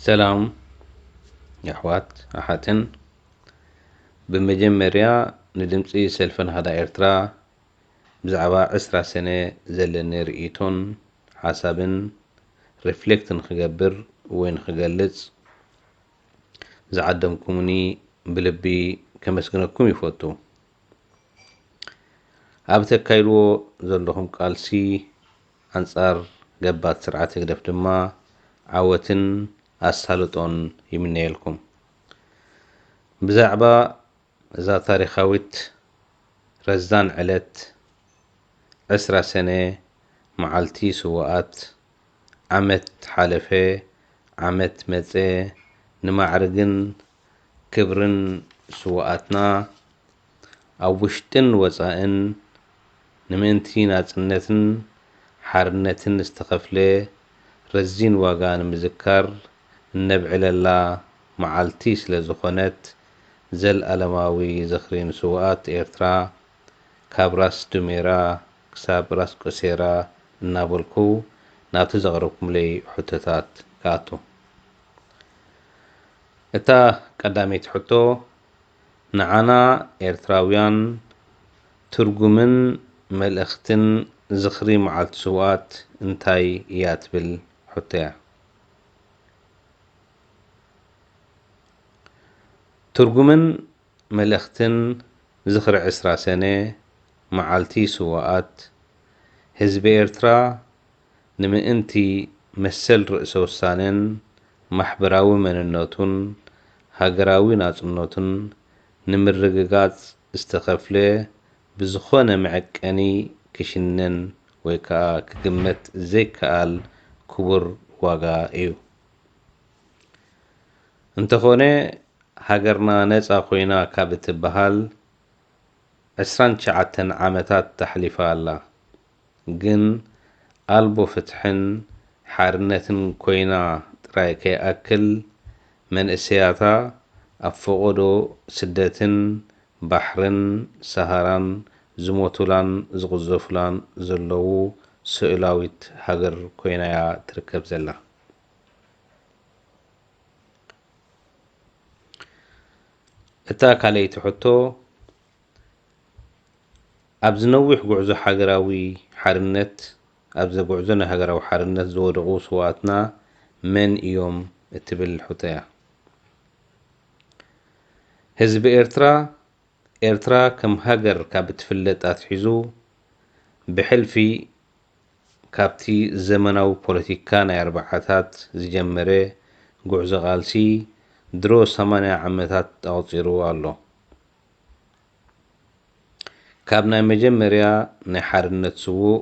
ሰላም የሕዋት ኣሓትን። ብመጀመርያ ንድምፂ ሰልፈ ናህዳ ኤርትራ ብዛዕባ ዕስራ ሰነ ዘለኒ ርእይቶን ሓሳብን ሪፍሌክት ንኽገብር ወይ ንኽገልጽ ዝዓደምኩምኒ ብልቢ ከመስግነኩም ይፈቱ። ኣብ ተካይድዎ ዘለኹም ቃልሲ ኣንጻር ገባት ስርዓት ህግደፍ ድማ ዓወትን ኣሳልጦን ይምነየልኩም። ብዛዕባ እዛ ታሪኻዊት ረዛን ዕለት ዕስራ ሰነ፣ መዓልቲ ስውኣት፣ ዓመት ሓለፈ፣ ዓመት መጸ፣ ንማዕርግን ክብርን ስውኣትና ኣብ ውሽጥን ወጻእን ንምእንቲ ናጽነትን ሓርነትን ዝተኸፍለ ረዚን ዋጋ ንምዝካር እነብዕለላ መዓልቲ ስለ ዝኾነት፣ ዘልኣለማዊ ዝኽሪ ንስውኣት ኤርትራ፣ ካብ ራስ ዱሜራ ክሳብ ራስ ቆሴራ እናበልኩ ናብቲ ዘቕረብኩምለይ ሕቶታት ክኣቱ። እታ ቀዳመይቲ ሕቶ፣ ንዓና ኤርትራውያን ትርጉምን መልእኽትን ዝኽሪ መዓልቲ ስውኣት እንታይ እያ ትብል ሕቶ እያ። ትርጉምን መልእኽትን ዝኽሪ ዕስራ ሰነ፣ መዓልቲ ስውኣት፣ ህዝቢ ኤርትራ ንምእንቲ መሰል ርእሰ ውሳነን ማሕበራዊ መንነቱን ሃገራዊ ናጽነቱን ንምርግጋጽ ዝተኸፍለ ብዝኾነ መዐቀኒ ክሽነን ወይ ከኣ ክግመት ዘይከኣል ክቡር ዋጋ እዩ። እንተኾነ፣ ሃገርና ነጻ ኮይና ካብ እትበሃል ዕስራን ትሽዓተን ዓመታት ኣሕሊፋ ኣላ። ግን ኣልቦ ፍትሕን ሓርነትን ኮይና ጥራይ ከይኣክል፣ መንእሰያታ ኣብ ፈቐዶ ስደትን ባሕርን ሰሃራን ዝሞቱላን ዝቕዘፉላን ዘለዉ ስእላዊት ሃገር ኮይና'ያ ትርከብ ዘላ። እታ ካልኣይቲ ሕቶ፣ ኣብዚ ነዊሕ ጉዕዞ ሃገራዊ ሓርነት፣ ኣብዚ ጉዕዞ ናይ ሃገራዊ ሓርነት ዝወደቑ ስውኣትና መን እዮም እትብል ሕቶ እያ። ህዝቢ ኤርትራ፣ ኤርትራ ከም ሃገር ካብ እትፍለጥ ኣትሒዙ፣ ብሕልፊ ካብቲ ዘመናዊ ፖለቲካ ናይ ኣርባዓታት ዝጀመረ ጉዕዞ ቃልሲ፣ ድሮ ሰማንያ ዓመታት ኣቑጺሩ ኣሎ። ካብ ናይ መጀመርያ ናይ ሓርነት ስዉእ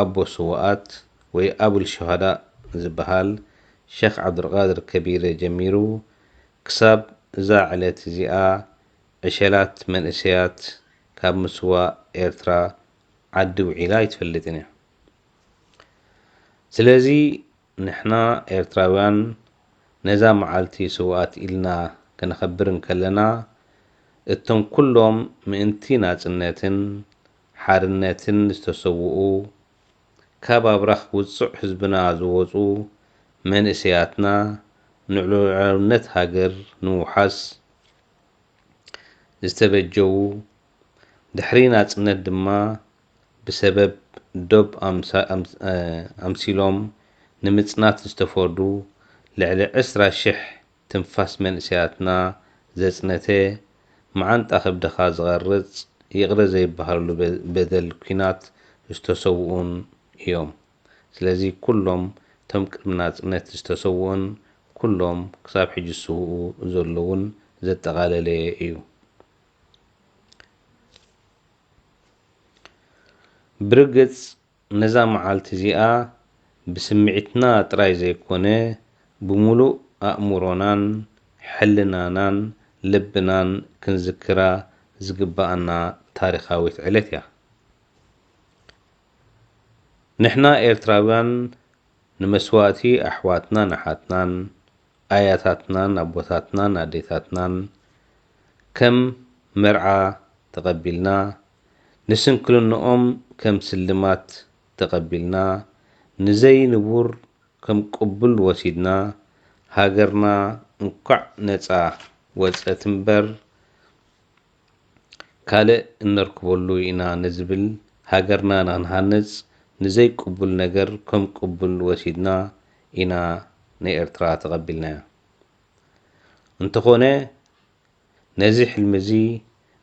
ኣቦ ስዉኣት ወይ ኣቡል ሹሃዳእ ዝበሃል ሸኽ ዓብዱልቃድር ከቢረ ጀሚሩ፣ ክሳብ እዛ ዕለት እዚኣ ዕሸላት መንእሰያት ካብ ምስዋእ ኤርትራ ዓዲ ውዒላ ኣይትፈልጥን እያ። ስለዚ ንሕና ኤርትራውያን ነዛ መዓልቲ ስውኣት ኢልና ከነኸብር እንከለና፣ እቶም ኩሎም ምእንቲ ናጽነትን ሓርነትን ዝተሰውኡ፣ ካብ ኣብራኽ ውጹዕ ህዝብና ዝወጹ መንእሰያትና፣ ንልዑላውነት ሃገር ንምውሓስ ዝተበጀዉ፣ ድሕሪ ናጽነት ድማ ብሰበብ ዶብ ኣምሳ-፣ ኣምስ-፣ እ፣ ኣምሲሎም ንምጽናት ዝተፈርዱ ልዕሊ ዕስራ ሽሕ ትንፋስ መንእሰያትና ዘጽነተ፣ መዓንጣ ከብድኻ ዝቐርጽ፣ ይቕረ ዘይበሃለሉ በ-፣ በደል ኲናት ዝተሰውኡን እዮም። ስለዚ ኩሎም እቶም ቅድሚ ናጽነት ዝተሰውኡን ኩሎም ክሳብ ሕጂ ዝስውኡ ዘለዉን ዘጠቓለለ እዩ። ብርግጽ ነዛ መዓልቲ እዚኣ ብስምዒትና ጥራይ ዘይኮነ፣ ብምሉእ ኣእምሮናን ሕልናናን ልብናን ክንዝክራ ዝግብኣና ታሪኻዊት ዕለት እያ። ንሕና ኤርትራውያን ንመስዋእቲ ኣሕዋትናን ኣሓትናን፣ ኣያታትናን ኣቦታትናን ኣዴታትናን ከም መርዓ ተቐቢልና፣ ንስንክልንኦም ከም ስልማት ተቐቢልና፣ ንዘይንቡር ከም ቅቡል ወሲድና፣ ሃገርና እንኳዕ ነጻ ወጸት እምበር፣ ካልእ እነርክበሉ ኢና ንዝብል፣ ሃገርና ንኽንሃንጽ ንዘይቅቡል ነገር ከም ቅቡል ወሲድና ኢና ንኤርትራ ተቐቢልናያ። እንተኾነ፣ ነዚ ሕልሚ እዚ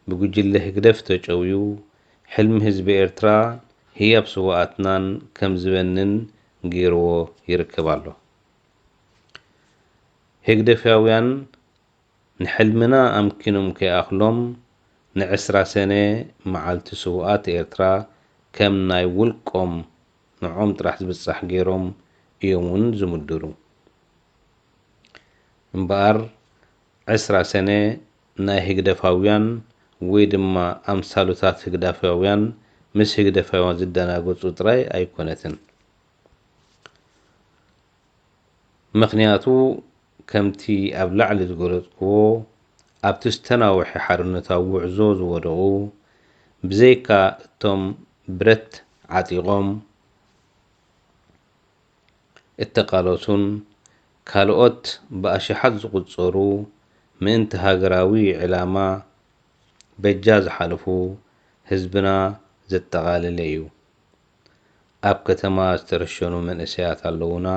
ብጉጅለ ህግደፍ ተጨውዩ፣ ሕልሚ ህዝቢ ኤርትራ ህያብ ስውኣትናን ከም ዝበንን ገይርዎ ይርከብ ኣሎ። ህግደፋውያን ንሕልምና ኣምኪኖም ከይኣኽሎም፣ ንዕስራ ሰነ መዓልቲ ስውኣት ኤርትራ ከም ናይ ውልቆም፣ ንዖም ጥራሕ ዝብጻሕ ገይሮም እዮም እውን ዝምድሩ። እምበኣር፣ ዕስራ ሰነ ናይ ህግደፋውያን ወይ ድማ ኣምሳሉታት ህግደፋውያን ምስ ህግደፋውያን ዝደናገጹ ጥራይ ኣይኮነትን። ምኽንያቱ፣ ከምቲ ኣብ ላዕሊ ዝገለጽክዎ፣ ኣብቲ ዝተናውሐ ሓርነታዊ ጉዕዞ ዝወደቑ፣ ብዘይካ እቶም ብረት ዓጢቖም እተቃለሱን ካልኦት ብኣሽሓት ዝቑጸሩ ምእንቲ ሃገራዊ ዕላማ በጃ ዝሓለፉ ህዝብና ዘጠቓለለ እዩ። ኣብ ከተማ ዝተረሸኑ መንእሰያት ኣለዉና።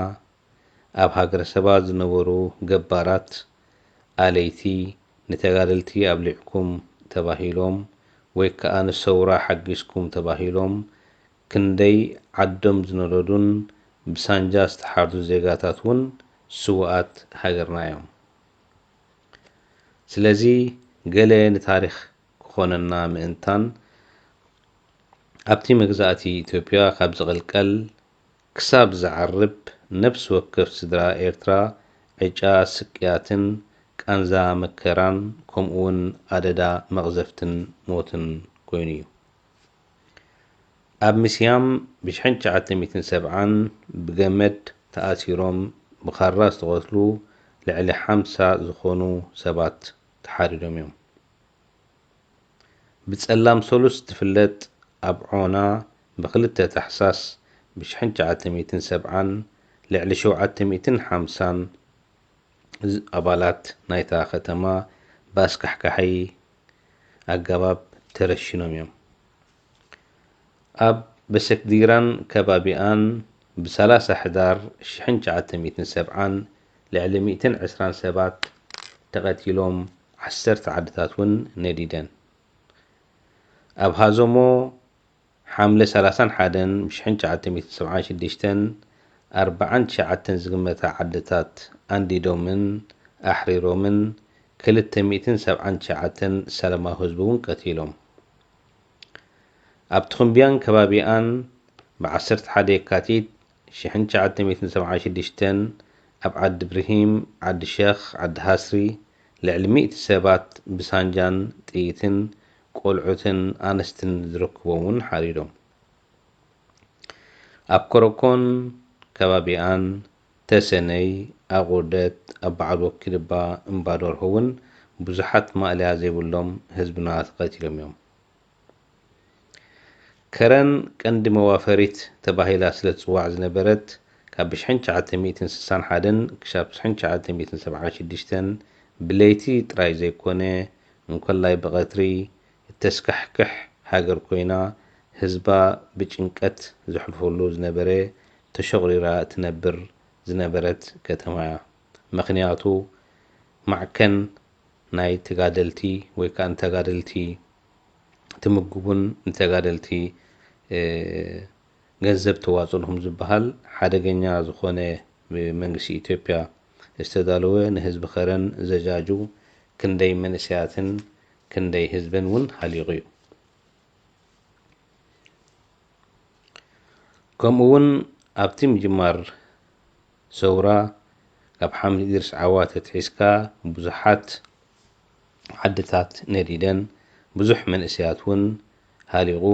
ኣብ ሃገረ ሰባ ዝነበሩ ገባራት ኣለይቲ ንተጋደልቲ ኣብሊዕኩም ተባሂሎም ወይ ከኣ ንሰውራ ሓጊዝኩም ተባሂሎም ክንደይ ዓዶም ዝነደዱን ብሳንጃ ዝተሓርዱ ዜጋታት እውን ስዉኣት ሃገርና እዮም። ስለዚ ገለ ንታሪኽ ክኾነና ምእንታን ኣብቲ መግዛእቲ ኢትዮጵያ ካብ ዝቕልቀል ክሳብ ዝዓርብ ነፍሲ ወከፍ ስድራ ኤርትራ ዕጫ ስቅያትን ቃንዛ መከራን ከምኡውን ኣደዳ መቕዘፍትን ሞትን ኮይኑ እዩ። ኣብ ምስያም ብሽሕን ትሽዓተ ሚእትን ሰብዓን ብገመድ ተኣሲሮም ብኻራ ዝተቐትሉ ልዕሊ ሓምሳ ዝኾኑ ሰባት ተሓሪዶም እዮም። ብጸላም ሰሉስ ትፍለጥ ኣብ ዖና ብክልተ ታሕሳስ ብሽሕን ትሽዓተ ሚእትን ሰብዓን ልዕሊ ሸውዓተ ሚእትን ሓምሳን ኣባላት ናይታ ከተማ ብኣስካሕካሒ ኣገባብ ተረሺኖም እዮም። ኣብ በሰክዲራን ከባቢኣን ብሰላሳ ሕዳር ሽሕን ትሽዓተ ሚእትን ሰብዓን ልዕሊ ሚእትን ዕስራን ሰባት ተቐቲሎም ዓሰርተ ዓድታት እውን ነዲደን። ኣብ ሃዞሞ ሓምለ ሰላሳን ሓደን ሽሕን ትሽዓተ ሚእትን ሰብዓን ሽዱሽተን ኣርባዓን ትሽዓተን ዝግመታ ዓድታት ኣንዲዶምን ኣሕሪሮምን ክልተ ሚእትን ሰብዓን ትሽዓተን ሰላማዊ ህዝቢ እውን ቀቲሎም። ኣብ ትኹምብያን ከባቢኣን ብዓሰርተ ሓደ የካቲት ሽሕን ትሽዓተ ሚእትን ሰብዓን ሽዱሽተን ኣብ ዓዲ ብርሂም፣ ዓዲ ሸኽ፣ ዓዲ ሃስሪ ልዕሊ ሚእቲ ሰባት ብሳንጃን ጥይትን ቆልዑትን ኣንስትን ዝረክቦም እውን ሓሪዶም። ኣብ ኮረኮን ከባቢኣን፣ ተሰነይ፣ ኣቑርደት፣ ኣብ በዓል ወኪልባ፣ እምባደርሆ እውን ብዙሓት ማእለያ ዘይብሎም ህዝብና ተቐቲሎም እዮም። ከረን ቀንዲ መዋፈሪት ተባሂላ ስለ ትጽዋዕ ዝነበረት፣ ካብ ሽሕን ትሽዓተ ሚእትን ስሳን ሓደን ክሻብ ሽሕን ትሽዓተ ሚእትን ሰብዓን ሽዱሽተን ብለይቲ ጥራይ ዘይኮነ፣ እንኮላይ ብቐትሪ እተስካሕክሕ ሃገር ኮይና፣ ህዝባ ብጭንቀት ዘሕልፈሉ ዝነበረ ተሸቑሪራ እትነብር ዝነበረት ከተማ እያ። ምኽንያቱ ማዕከን ናይ ተጋደልቲ ወይ ከኣ ንተጋደልቲ ትምግቡን ንተጋደልቲ፣ እ፣ ገንዘብ ተዋጽኡልኩም ዝበሃል ሓደገኛ ዝኾነ ብመንግስቲ ኢትዮጵያ ዝተዳለወ ንህዝቢ ከረን ዘጃጁ ክንደይ መንእሰያትን ክንደይ ህዝብን እውን ሃሊቑ እዩ። ከምኡ እውን ኣብቲ ምጅማር ሰውራ ካብ ሓምድ ኢድሪስ ዓዋ ተትሒዝካ ብዙሓት ዓድታት ነዲደን፣ ብዙሕ መንእሰያት እውን ሃሊቑ፣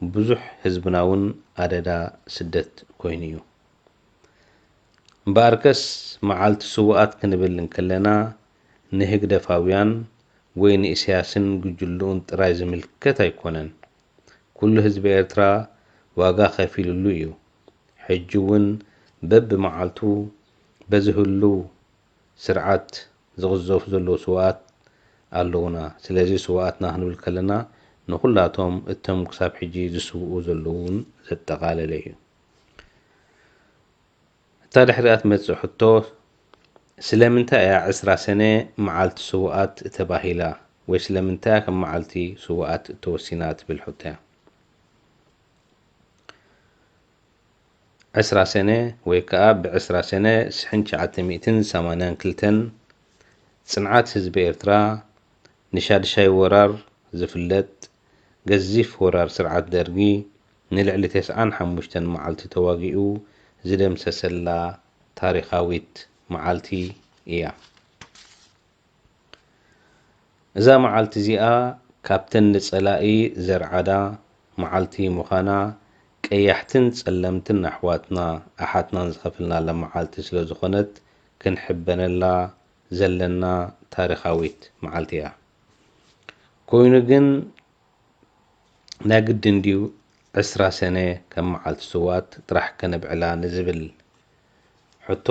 ብዙሕ ህዝብና እውን ኣደዳ ስደት ኮይኑ እዩ። እምበኣርከስ መዓልቲ ስዉኣት ክንብል እንከለና ንህግደፋውያን ወይ ንኢሳያስን ጉጅልኡን ጥራይ ዝምልከት ኣይኮነን። ኩሉ ህዝቢ ኤርትራ ዋጋ ከፊሉሉ እዩ። ሕጂ እውን በብመዓልቱ በዚ ህሉው ስርዓት ዝቕዘፉ ዘለዉ ስውኣት ኣለዉና። ስለዚ ስውኣትና ክንብል ከለና ንኹላቶም እቶም ክሳብ ሕጂ ዝስውኡ ዘለዉን ዘጠቓለለ እዩ። እታ ድሕሪኣ ትመጽእ ሕቶ፣ ስለምንታይ እያ ዕስራ ሰነ መዓልቲ ስውኣት ተባሂላ? ወይ ስለምንታይ እያ ከም መዓልቲ ስውኣት ተወሲና ትብል ሕቶ እያ። ዕስራ ሰነ ወይ ከኣ ብዕስራ ሰነ ሽሕን ትሽዓተ ሚእትን ሰማንያን ክልተን ጽንዓት ህዝቢ ኤርትራ ንሻድሻይ ወራር ዝፍለጥ ገዚፍ ወራር ስርዓት ደርጊ ንልዕሊ ተስዓን ሓሙሽተን መዓልቲ ተዋጊኡ ዝደምሰሰላ ታሪኻዊት መዓልቲ እያ። እዛ መዓልቲ እዚኣ ካብተን ንጸላኢ ዘርዓዳ መዓልቲ ምዃና፣ ቀያሕትን ጸለምትን ኣሕዋትና ኣሓትናን ዝኸፈልናላ መዓልቲ ስለ ዝኾነት፣ ክንሕበነላ ዘለና ታሪኻዊት መዓልቲ እያ። ኮይኑ ግን፣ ናይ ግድን ድዩ ዕስራ ሰነ ከም መዓልቲ ስውኣት ጥራሕ ከነብዕላ ንዝብል ሕቶ፣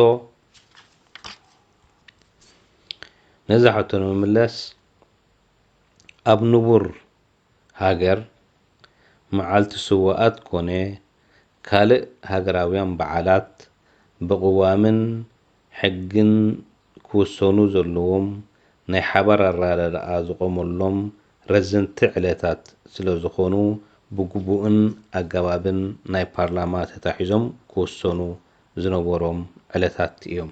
ነዛ ሕቶ ንምምለስ፣ ኣብ ንቡር ሃገር መዓልቲ ስውኣት ኮነ ካልእ ሃገራውያን በዓላት ብቕዋምን ሕግን ክውሰኑ ዘለዎም ናይ ሓባር ኣረዳድኣ ዝቖመሎም ረዘንቲ ዕለታት ስለ ዝኾኑ፣ ብግቡእን ኣገባብን ናይ ፓርላማ ተታሒዞም ክውሰኑ ዝነበሮም ዕለታት እዮም።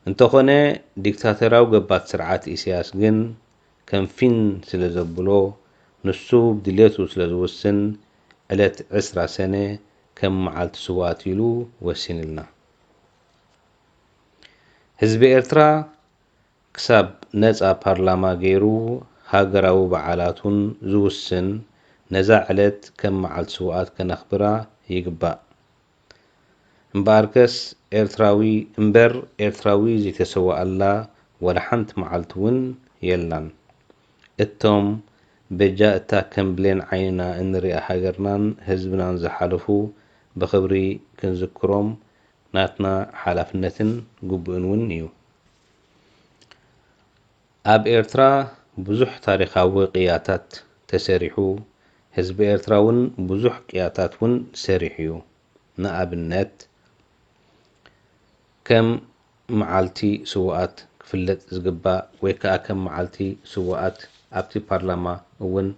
እንተኾነ፣ ዲክታቶራዊ ገባቲ ስርዓት ኢሳያስ ግን ከም ፊን ስለ ዘብሎ፣ ንሱ ብድሌቱ ስለ ዝውስን፣ ዕለት ዕስራ ሰነ ከም መዓልቲ ስውኣት ኢሉ ወሲንልና። ህዝቢ ኤርትራ ክሳብ ነጻ ፓርላማ ገይሩ ሃገራዊ በዓላቱን ዝውስን፣ ነዛ ዕለት ከም መዓልቲ ስውኣት ከነኽብራ ይግባእ። እምበኣርከስ ኤርትራዊ፣ እምበር ኤርትራዊ ዘይተሰወኣላ ወላ ሓንቲ መዓልቲ እውን የላን። እቶም በጃ እታ ከም ብሌን ዓይንና እንሪኣ ሃገርናን ህዝብናን ዝሓለፉ ብኽብሪ ክንዝክሮም ናትና ሓላፍነትን ግቡእን እውን እዩ። ኣብ ኤርትራ ብዙሕ ታሪኻዊ ቅያታት ተሰሪሑ፣ ህዝቢ ኤርትራ እውን ብዙሕ ቅያታት እውን ሰሪሑ እዩ። ንኣብነት፣ ከም መዓልቲ ስውኣት ክፍለጥ ዝግባእ ወይ ከኣ ከም መዓልቲ ስውኣት ኣብቲ ፓርላማ እውን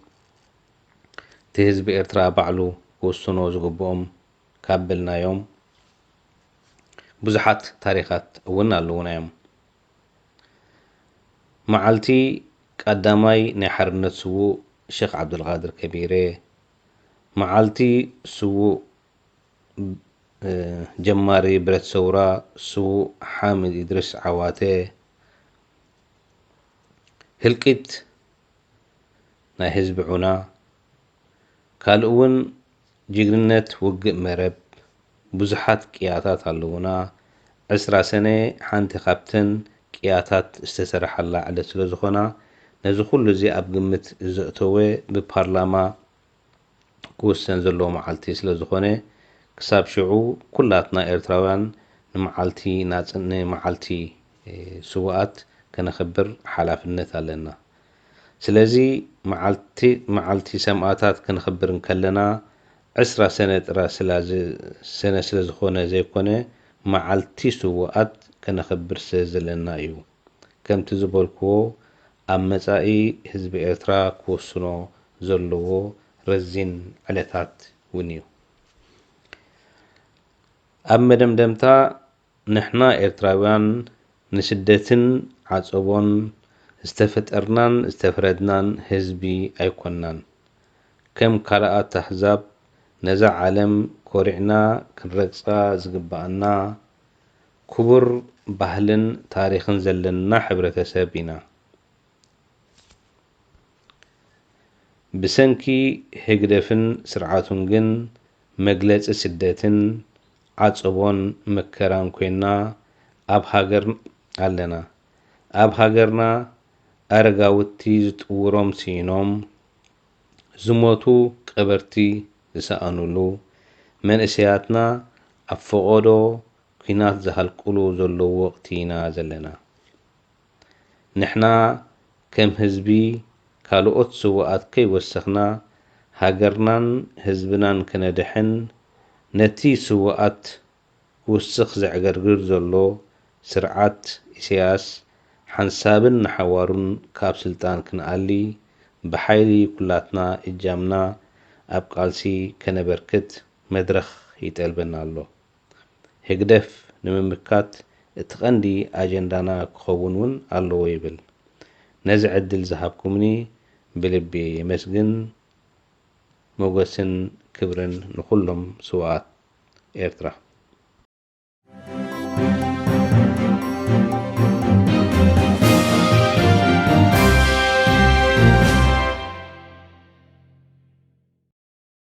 እቲ ህዝቢ ኤርትራ ባዕሉ ክውስኖ ዝግብኦም ካብ በልናዮም ብዙሓት ታሪኻት እውን ኣለዉና እዮም። መዓልቲ ቀዳማይ ናይ ሓርነት ስዉእ ሸኽ ዓብዱልቃድር ከቢረ፣ መዓልቲ ስዉእ፣ እ፣ ጀማሪ ብረት ሰውራ ስዉእ ሓምድ ኢድሪስ ዓዋተ፣ ህልቂት ናይ ህዝቢ ዑና፣ ካልእ እውን ጅግንነት ውግእ መረብ፣ ብዙሓት ቅያታት ኣለዉና። ዕስራ ሰነ ሓንቲ ካብተን ቅያታት ዝተሰርሓላ ዕለት ስለ ዝኾና፣ ነዚ ኩሉ እዚ ኣብ ግምት ዘእተወ ብፓርላማ ክውሰን ዘለዎ መዓልቲ ስለ ዝኾነ፣ ክሳብ ሽዑ ኩላትና ኤርትራውያን ንመዓልቲ ናጽ-፣ ንመዓልቲ፣ እ፣ ስውኣት ከነኽብር ሓላፍነት ኣለና። ስለዚ መዓልቲ፣ መዓልቲ ሰማእታት ከነኽብር እንከለና፣ ዕስራ ሰነ ጥራይ ስላ ዝ-፣ ሰነ ስለ ዝኾነ ዘይኮነ፣ መዓልቲ ስውኣት ከነኽብር ስለ ዘለና እዩ። ከምቲ ዝበልክዎ፣ ኣብ መጻኢ ህዝቢ ኤርትራ ክውስኖ ዘለዎ ረዚን ዕለታት እውን እዩ። ኣብ መደምደምታ፣ ንሕና ኤርትራውያን ንስደትን ዓጸቦን ዝተፈጠርናን ዝተፍረድናን ህዝቢ ኣይኮናን። ከም ካልኣት ኣህዛብ ነዛ ዓለም ኮሪዕና ክንረግጻ ዝግብኣና ክቡር ባህልን ታሪኽን ዘለና ሕብረተሰብ ኢና። ብሰንኪ ህግደፍን ስርዓቱን ግን መግለጺ ስደትን ዓጸቦን መከራን ኮይና ኣብ ሃገር ኣለና። ኣብ ሃገርና ኣረጋውቲ ዝጥውሮም ስኢኖም፣ ዝሞቱ ቀበርቲ ዝሰኣኑሉ፣ መንእሰያትና ኣብ ፈቐዶ ኲናት ዝሃልቁሉ ዘለዉ ወቕቲ ኢና ዘለና። ንሕና ከም ህዝቢ ካልኦት ስውኣት ከይወሰኽና፣ ሃገርናን ህዝብናን ከነድሕን፣ ነቲ ስውኣት ክውስኽ ዘዕገርግር ዘሎ ስርዓት ኢሳያስ ሓንሳብን ንሓዋሩን ካብ ስልጣን ክንኣሊ፣ ብሓይሊ ኩላትና እጃምና ኣብ ቃልሲ ከነበርክት መድረኽ ይጠልበና ኣሎ። ህግደፍ ንምምካት እቲ ቀንዲ ኣጀንዳና ክኸውን እውን ኣለዎ ይብል። ነዚ ዕድል ዝሃብኩምኒ ብልቢ የመስግን። ሞገስን ክብርን ንኹሎም ስውኣት ኤርትራ።